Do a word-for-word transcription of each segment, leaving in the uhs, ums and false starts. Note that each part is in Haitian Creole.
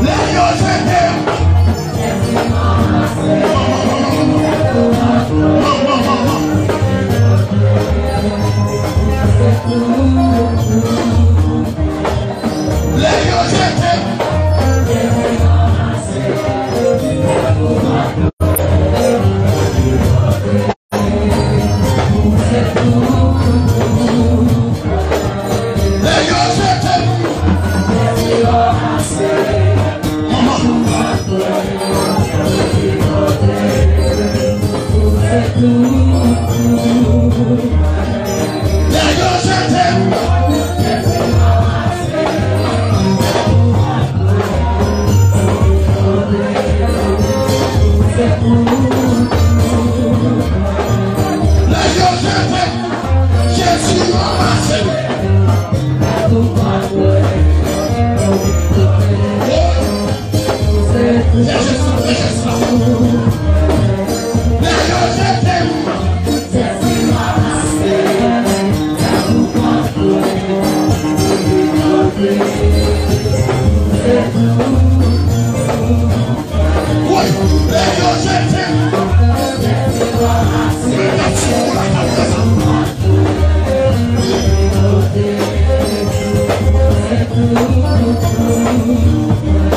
Lè yo jete m. Lè yo jete m. Lè yo jete m. Manman. Lè yo jete m. Lè yo jete m. Jezi ranmase m. Fè jès la, fè jès la. Lè yo jete m. Woy, lè yo jete m. Mwen t ap sou kou la, t ap fè sa.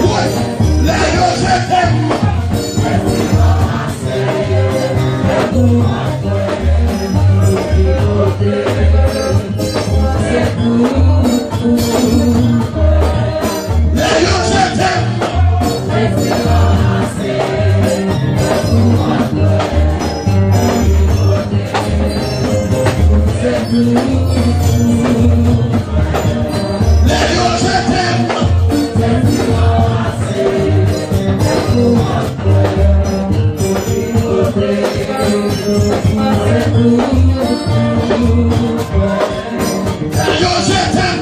Woy, lè yo jete m. Lè yo jete m. Lè yo jete m. Lè yo jete m.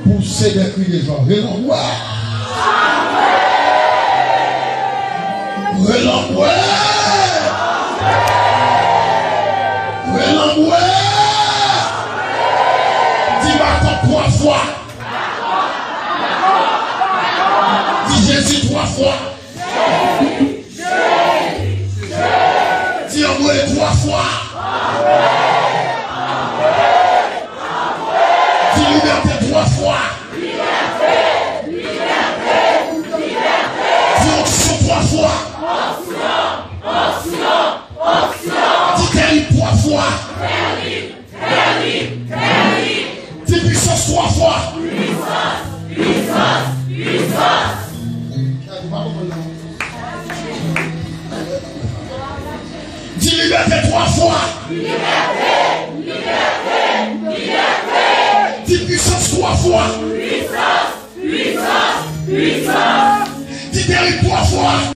Pousser des cris de joie. Rele anmwe! Rele anmwe! Rele anmwe! Di baton twa fwa. Di Jezi twa fwa. Di anmwe twa fwa. Di libète twa fwa. Di onksyon twa fwa. Di terib twa fwa. Di pwisans twa fwa. Di libète twa fwa. Di pwisans twa fwa. Di terib twa fwa.